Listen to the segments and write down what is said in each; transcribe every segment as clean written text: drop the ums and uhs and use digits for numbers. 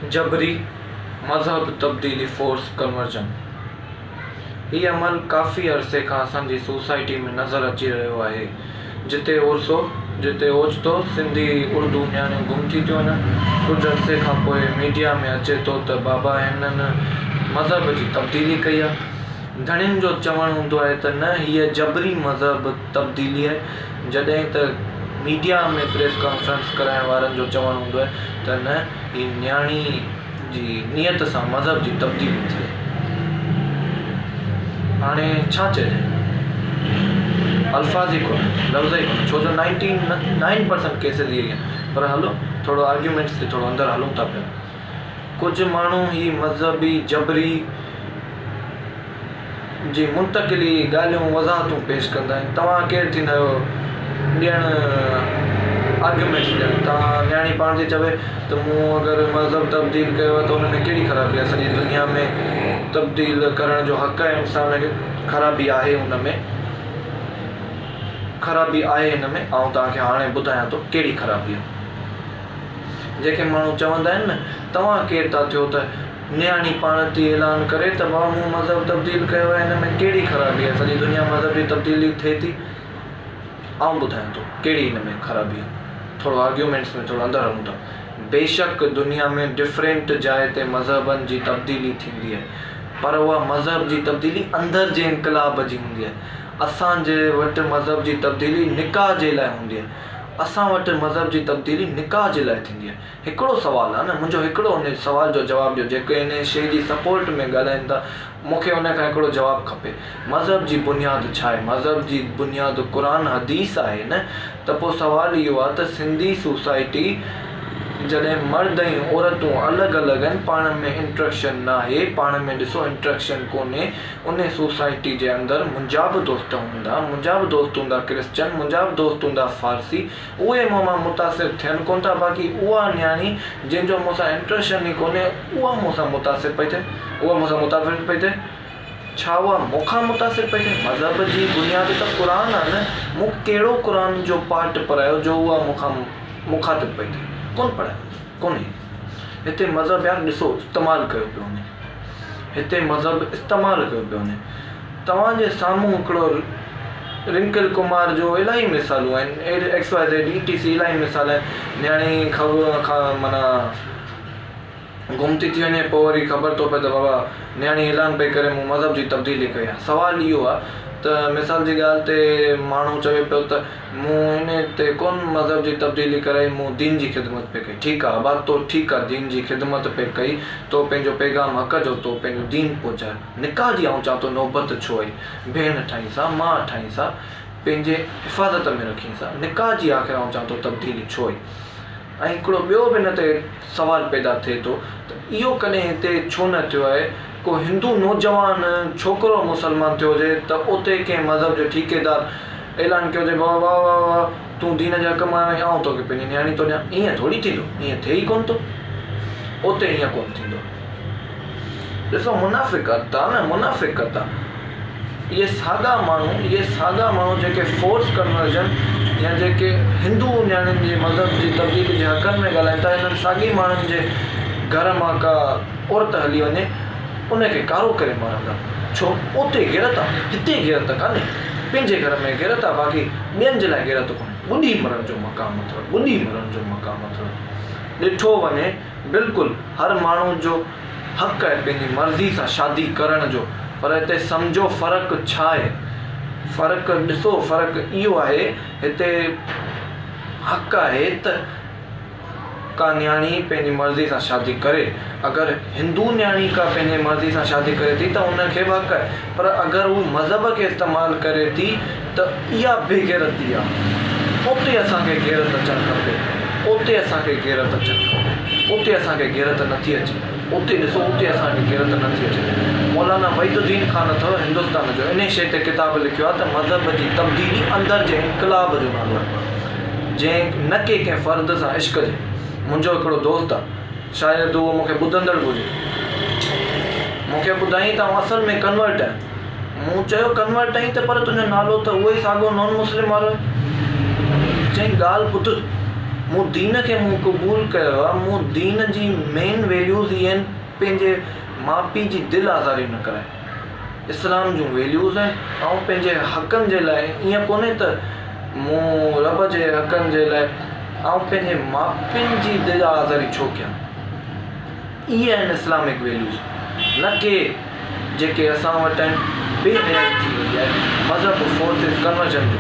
جبري مذهب تبديلي Force Conversion هي عمل ڪافي عرصي کان اسان جي سوسائٽي ۾ نظر اچي رهيو آهي جتي عرصو جتي اوچتو سنڌي اردو نياڻيون گم ٿي ٿيون وڃن ڪجهه عرصي کان پوء ميڊيا ۾ اچي ٿو ته بابا هنن مذهب جي تبديلي ڪئي آهي ڌڻين جو چوڻ هوندو آهي ته نه هيء جبري مذهب تبديلي آهي جڏهن ته ميڊيا ۾ پريس ڪانفرنس ڪرائڻ وارن جو چوڻ هوندو آهي ته نه هي نياڻي جي نيت سان مذهب جي تبديلي ٿي آهي. هاڻي ڇا چئجي؟ الفاظ ئي ڪونهن، لفظ ئي ڪونهن ڇو جو نائنٽي نائن پرسنٽ ڪيسز اهي ئي آهن پر هلو ٿورو آرگيومينٽس تي ٿورو اندر هلون ٿا پيا. ڪجهه ماڻهو هي مذهبي جبري جي منتقلي ڳالهيون وضاحتون پيش ڪندا آهن توهان ڪير ٿيندا آهيو ڏيڻ آرگيومينٽس ڏيڻ توهان نياڻي پاڻ ٿي چوي ته مون اگر مذهب تبديل ڪيو آهي ته ان ۾ ڪهڙي خرابي آهي سڄي دنيا ۾ تبديل ڪرڻ جو حق آهي انسان کي خرابي آهي ان ۾ خرابي آهي ان ۾ آئون توهان کي هاڻي ٻڌايان ٿو ڪهڙي خرابي آهي جيڪي ماڻهو چوندا آهن نه توهان ڪير ٿا ٿيو ته نياڻي پاڻ ٿي اعلان ڪري ته بابا مون مذهب تبديل ڪيو آهي ان ۾ ڪهڙي خرابي آهي سڄي دنيا مذهب جي تبديلي ٿئي ٿي آئون ٻڌايان ٿو ڪهڙي ان ۾ خرابي آهي ٿورو آرگيومينٽس ۾ ٿورو اندر هلون ٿا بيشڪ دنيا ۾ ڊفرينٽ جاء تي مذهبن جي تبديلي ٿيندي آهي پر اها مذهب جي تبديلي اندر جي انقلاب جي هوندي آهي اسان جي وٽ مذهب جي تبديلي نڪاح جي لاء هوندي آهي اسان وٽ مذهب جي تبديلي نڪاح جي لاء ٿيندي آهي. هڪڙو سوال آهي نه منهنجو هڪڙو ان سوال جو جواب ڏيو جيڪي ان شيء جي سپورٽ ۾ ڳالهائين ٿا مون کي ان کان هڪڙو جواب کپي مذهب جي بنياد ڇا آهي مذهب جي بنياد قرآن حديث آهي نه ته پوء سوال اهو آهي ته سنڌي سوسائٽي جڏهن مرد ۽ عورتون الڳ الڳ آهن پاڻ ۾ انٽرڪشن ناهي پاڻ ۾ ڏسو انٽرڪشن ڪونهي انهي سوسائٽي جي اندر منهنجا به دوست هوندا، منهنجا به دوست هوندا ڪرسچن، منهنجا به دوست هوندا فارسي، اهي مون مان متاثر ٿين ڪونه ٿا، باقي اها نياڻي جنهن جو مون سان انٽريشن ئي ڪونهي اها مون سان متاثر پئي ٿئي، اها مون سان متاثر پئي ٿئي، ڇا اها مون کان متاثر پئي ٿئي؟ مذهب جي بنياد ته قرآن آهي نه، مون ڪهڙو قرآن جو پارٽ پڙهايو جو اها مون کان مخاطب پئي ٿئي؟ ڪونه پڙهايو، ڪونهي. هتي مذهب يار ڏسو استعمال ڪيو پيو وڃي. هتي مذهب استعمال ڪيو پيو وڃي. توهان جي سامهون هڪڙو رنڪل ڪمار جو الاهي مثالون آهن X Y Z E T C الاهي مثال آهن نياڻي کان معنيٰ گم ٿي ٿي وڃي پوء وري خبر ٿو پئي ته بابا نياڻي اعلان پئي ڪري مون مذهب جي تبديلي ڪئي آهي سوال اهو آهي ته مثال جي ڳالهه تي ماڻهو چوي پيو ته مون ان تي ڪونه مذهب جي تبديلي ڪرائي، مون دين جي خدمت پئي ڪئي. ٺيڪ آ ابا، تو ٺيڪ آ دين جي خدمت پئي ڪئي، تو پنهنجو پيغام حق جو تو پنهنجو دين پهچايو. نڪاح جي آئون چوان ٿو نوبت ڇو آئي؟ ڀيڻ ٺاهينس ها، ماء ٺاهينس ها، پنهنجي حفاظت ۾ رکينس ها، نڪاح جي آخر آئون چوان ٿو تبديلي ڇو آئي؟ ۽ هڪڙو ٻيو به ان تي سوال پيدا ٿئي ٿو ته اهو ڪڏهن هتي ڇو نه ٿيو آهي ڪو هندو نوجوان ڇوڪرو مسلمان ٿيو هجي ته اتي ڪنهن مذهب جو ٺيڪيدار اعلان ڪيو هجي بابا واهه واهه واهه تون دين جي حق مان آيو آهين آئون توکي پنهنجي نياڻي ٿو ڏيان ائين ٿوري ٿيندو ائين ٿئي ئي ڪونه ٿو اتي ائين ڪونه ٿيندو. ڏسو منافقت آ نه منافقت آ اهي ساڳا ماڻهو اهي ساڳا ماڻهو جيڪي فورس ڪنورجن يا جيڪي هندو نياڻين جي مذهب جي تبديلي جي حقن ۾ ڳالهائين ٿا انهن ساڳي ماڻهن جي گهر مان ڪا عورت هلي وڃي ان کي ڪارو ڪري مارندا ڇو اتي غيرت آ هتي غيرت ڪانهي پنهنجي گهر ۾ غيرت آ باقي ٻين جي لاء غيرت ڪونهي ٻڏي مرڻ جو مقام اٿو ٻڏي مرڻ جو مقام اٿو ڏٺو وڃي بلڪل هر ماڻهو جو حق آهي پنهنجي مرضي سان شادي ڪرڻ جو پر هتي سمجهو فرق ڇا آهي فرق ڏسو فرق اهو آهي هتي حق آهي ته ڪا نياڻي پنهنجي مرضي سان شادي ڪري اگر هندو نياڻي ڪا پنهنجي مرضي سان شادي ڪري ٿي ته ان کي به حق آهي پر اگر هو مذهب کي استعمال ڪري ٿي ته اها بي غيرتي آ. اتي اسان کي غيرت اچڻ کپي. اتي اسان کي غيرت اچڻ کپي. اتي اسان کي غيرت نٿي اچي. اتي ڏسو اتي اسان کي غيرت نٿي اچي. مولانا وحيد الدين خان اٿو هندستان جو انهي شيء تي ڪتاب لکيو آ ته مذهب جي تبديلي اندر جي انقلاب جو نالو آهي. جنهن نه ڪي ڪنهن فرد سان عشق جي. منهنجو هڪڙو دوست آ. شايد اهو مون کي ٻڌندڙ به هجي. مون کي ٻڌائين ته آئون اصل ۾ ڪنورٽ آهيان. مون چيو ڪنورٽ آهين ته پر تنهنجو نالو ته اهو ئي ساڳيو نان مسلم وارو آهي. چيائين ڳالهه ٻڌ. مون دين کي مون قبول ڪيو آ، مون دين جي مين ويليوز اهي آهن پنهنجي ماء پيء جي دل آزاري نه ڪرائي. اسلام جون ويليوز آهن. آئون پنهنجي حقن جي لاء ائين ڪونهي ته مون رب جي حقن جي لاء آئون پنهنجي ماء پيء جي دل آزاري ڇو ڪيان؟ اهي آهن اسلامڪ ويليوز نه ڪي جيڪي اسان وٽ آهن. بي حيائي ٿي وئي آهي مذهب فورسز ڪنورجن جو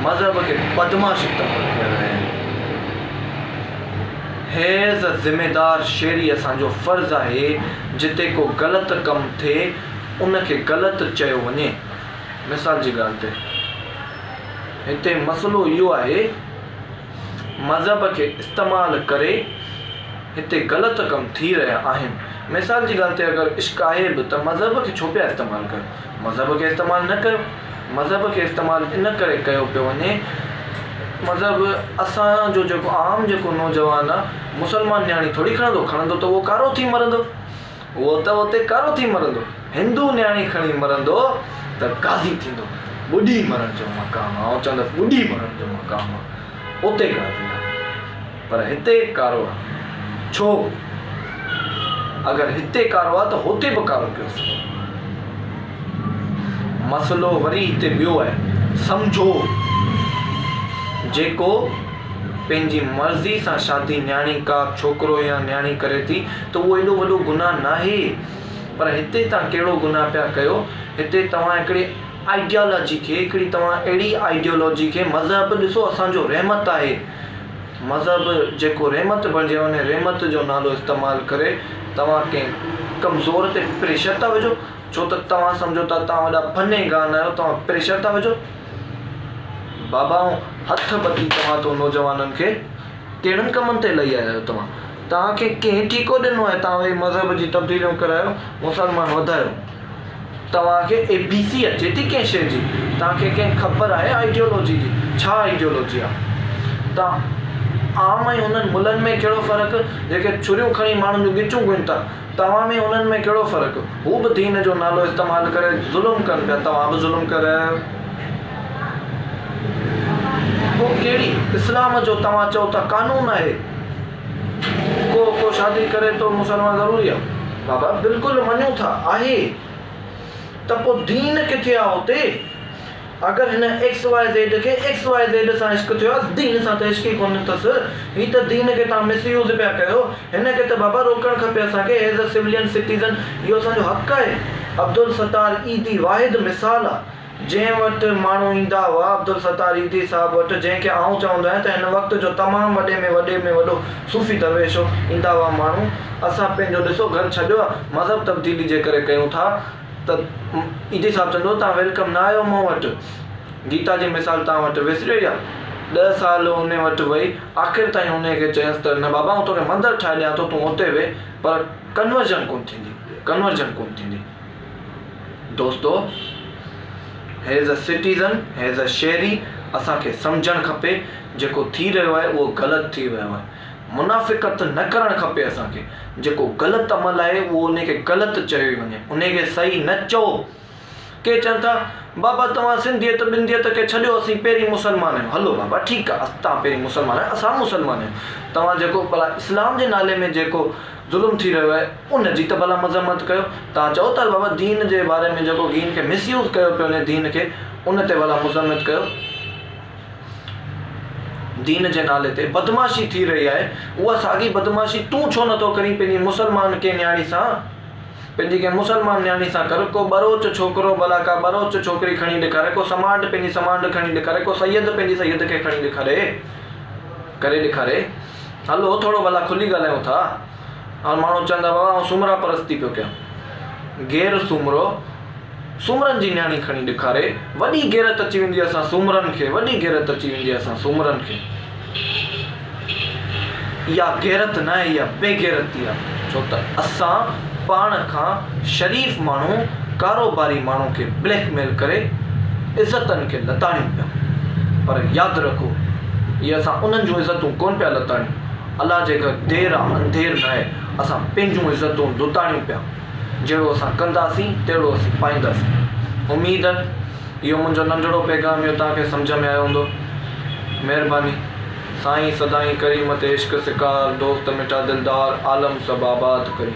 مذهب کي بدمعاش استعمال ڪيا رهيا آهن. هيز ا ذميدار شهري اسان جو فرض آهي جتي ڪو غلط ڪم ٿئي ان کي غلط چيو وڃي. مثال جي ڳالهه تي هتي مسئلو اهو آهي مذهب کي استعمال ڪري هتي غلط ڪم ٿي رهيا آهن. مثال جي ڳالهه تي اگر عشق آهي به ته مذهب کي ڇو پيا استعمال ڪيو؟ مذهب کي استعمال نه ڪيو. مذهب کي استعمال ان ڪري ڪيو پيو وڃي مذهب اسان جو جيڪو عام جيڪو نوجوان آ مسلمان نياڻي ٿوري کڻندو کڻندو ته اهو ڪارو ٿي مرندو اهو ته اتي ڪارو ٿي مرندو هندو نياڻي کڻي مرندو ته غازي ٿيندو ٻڏي مرڻ جو مقام آ آئون چوندس ٻڏي مرڻ جو مقام آ اتي غازي آ پر هتي ڪارو آ ڇو اگر هتي ڪارو آ ته هتي به ڪارو ڪيوس مسئلو وري هتي ٻيو آهي سمجهو جيڪو پنهنجي مرضي سان شادي نياڻي ڪا ڇوڪرو يا نياڻي ڪري ٿي ته اهو ايڏو وڏو گناهه ناهي پر هتي توهان ڪهڙو گناهه پيا ڪيو هتي توهان هڪڙي آئيڊيالاجي کي هڪڙي توهان اهڙي آئيڊيالاجي کي مذهب ڏسو اسان جو رحمت آهي مذهب جيڪو رحمت بڻجي ان رحمت جو نالو استعمال ڪري توهان ڪنهن ڪمزور تي پريشر ٿا وجهو ڇو ته توهان سمجهو ٿا توهان وڏا فني گان آهيو توهان پريشر ٿا وجهو بابا آئون هٿ ٻڌي چوان ٿو نوجوانن کي ڪهڙن ڪمن تي لهي آيا آهيو توهان توهان کي ڪنهن ٺيڪو ڏنو آهي توهان ويهي مذهب جي تبديليون ڪرايو مسلمان وڌايو توهان کي اي بي سي اچي ٿي ڪنهن شيء جي؟ توهان کي ڪنهن خبر آهي آئيڊيولوجي جي؟ ڇا آئيڊيولوجي آهي؟ توهان عام ۽ انهن ملن ۾ ڪهڙو فرق جيڪي ڇريون کڻي ماڻهن جون ڳچون ڳهين ٿا؟ توهان ۾ انهن ۾ ڪهڙو فرق؟ هو به دين جو نالو استعمال ڪري ظلم ڪن پيا، توهان به ظلم ڪري رهيا آهيو. پوء ڪهڙي اسلام جو توهان چئو ٿا قانون آهي؟ ڪو ڪو شادي ڪري ٿو مسلمان ضروري آ بابا بلڪل مڃون ٿا آهي ته پو دين ڪٿي آ اتي اگر هن ايڪس واء زيڊ کي ايڪس واء زيڊ سان عشق ٿيو آ دين سان ته عشق ئي ڪونه اٿس هي ته دين کي توهان مس يوز پيا ڪيو هن کي ته بابا روڪڻ کپي اسان کي ايز ا سولين سٽيزن اهو اسان جو حق آهي عبدالستار ايڌي واحد مثال آ جنهن وٽ ماڻهو ايندا هئا، عبدالستار ايڌي صاحب وٽ، جنهن کي آئون چوندو آهيان ته هن وقت جو تمام وڏي ۾ وڏي ۾ وڏو صوفي درويش هو، ايندا هئا ماڻهو، اسان پنهنجو ڏسو گهر ڇڏيو آ، مذهب تبديلي جي ڪري ڪيون ٿا ته ايڌي صاحب چوندو هو توهان welcome نه آهيو مون وٽ، گيتا جي مثال توهان وٽ وسري وئي آ، ڏهه سال انهي وٽ وئي، آخر تائين انهي کي چيس ته نه بابا آئون توکي مندر ٺاهي ڏيان ٿو تون اتي ويهه پر ڪنورجن ڪونه ٿيندي، ڪنورجن ڪونه ٿيندي. دوستو has a citizen has a شهري اسان کي سمجهڻ کپي جيڪو ٿي رهيو آهي اهو غلط ٿي رهيو آهي منافقت نه ڪرڻ کپي اسان کي جيڪو غلط عمل آهي اهو ان کي غلط چيو ئي وڃي ان کي صحيح نه چئو ڪي چون ٿا بابا توهان سنڌيت بنديت کي ڇڏيو اسين پهرين مسلمان آهيون هلو بابا ٺيڪ آهي توهان پهرين مسلمان آهيو اسان مسلمان آهيون توهان جيڪو ڀلا اسلام جي نالي ۾ جيڪو ظلم ٿي رهيو آهي ان جي ته ڀلا مذمت ڪيو توهان چئو ٿا بابا دين جي باري ۾ جيڪو دين کي مس يوز ڪيو پيو وڃي دين کي ان تي ڀلا مذمت ڪيو دين جي نالي تي بدمعاشي ٿي رهي آهي اها ساڳي بدمعاشي تون ڇو نٿو ڪرين پنهنجي مسلمان ڪنهن نياڻي سان پنهنجي ڪنهن مسلمان نياڻي سان ڪر ڪو ٻروچ ڇوڪرو ڀلا ڪا ٻروچ ڇوڪري کڻي ڏيکاري ڪو سمانڊ پنهنجي سمانڊ کڻي ڏيکاري ڪو سيد پنهنجي سيد کي کڻي ڏيکاري ڪري ڏيکاري هلو ٿورو ڀلا کلي ڳالهايون ٿا. هاڻ ماڻهو چوندا بابا آئون سومرا پرستي پيو ڪيان. غير سومرو سومرن جي نياڻي کڻي ڏيکاري وڏي غيرت اچي ويندي اسان سومرن کي وڏي غيرت اچي ويندي اسان سومرن کي. اها غيرت ناهي اها بي غيرتي آهي ڇو ته اسان پاڻ کان شريف ماڻهو ڪاروباري ماڻهو کي بليڪ ميل ڪري عزتن کي لتاڙيون پيا پر ياد رکو اهي اسان انهن جون عزتون ڪونه پيا لتاڙيون الله جي گهر دير آ انڌير ناهي اسان پنهنجون عزتون لتاڙيون پيا جهڙو اسان ڪنداسين تهڙو اسين پائينداسين اميد اهو منهنجو ننڍڙو پيغام اهو توهان کي سمجهه ۾ آيو هوندو مهرباني. سائين سدائين ڪرين مٿي عشق سڪار، دوست مٺا دلدار، عالم سڀ آباد ڪرين.